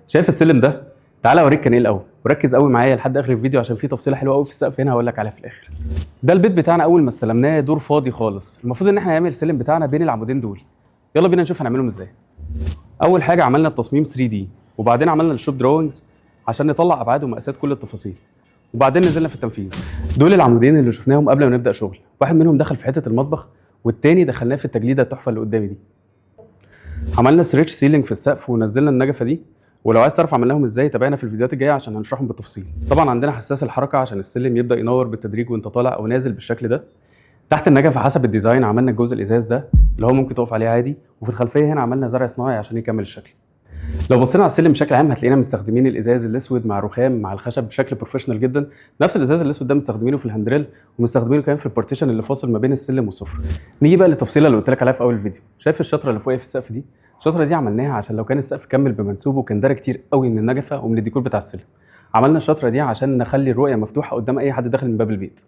شايف السلم ده؟ تعالى اوريك كان ايه الاول، وركز قوي معايا لحد اخر الفيديو عشان في تفصيله حلوة قوي في السقف هنا هقول لك عليها في الاخر. ده البيت بتاعنا اول ما استلمناه دور فاضي خالص، المفروض ان احنا نعمل السلم بتاعنا بين العمودين دول. يلا بينا نشوف هنعملهم ازاي. اول حاجة عملنا التصميم 3D، وبعدين عملنا ال shop drawings عشان نطلع ابعاد ومقاسات كل التفاصيل، وبعدين نزلنا في التنفيذ. دول العمودين اللي شفناهم قبل ما نبدا شغل، واحد منهم دخل في حتة المطبخ والتاني دخلناه في التجليده التحفة اللي قدامي دي. عملنا stretch ceiling في السقف ونزلنا النجفه دي، ولو عايز تعرف عملناهم ازاي تابعنا في الفيديوهات الجاية عشان هنشرحهم بالتفصيل. طبعا عندنا حساس الحركة عشان السلم يبدا ينور بالتدريج وانت طالع او نازل بالشكل ده. تحت النجفه حسب ال design عملنا الجزء الازاز ده اللي هو ممكن تقف عليه عادي، وفي الخلفية هنا عملنا زرع صناعي عشان يكمل الشكل. لو بصينا على السلم بشكل عام هتلاقينا مستخدمين الازاز الاسود مع الرخام مع الخشب بشكل professional جدا. نفس الازاز الاسود ده مستخدمينه في ال handrail ومستخدمينه كمان في ال partition اللي فاصل ما بين السلم والسفره. نيجي بقى للتفصيله اللي قلت لك عليها في اول الفيديو. شايف الشطره اللي فوقيه في السقف دي؟ الشطره دي عملناها عشان لو كان السقف كمل بمنسوبه كان دار كتير قوي من النجفه ومن الديكور بتاع السلم. عملنا الشطره دي عشان نخلي الرؤية مفتوحة قدام اي حد داخل من باب البيت.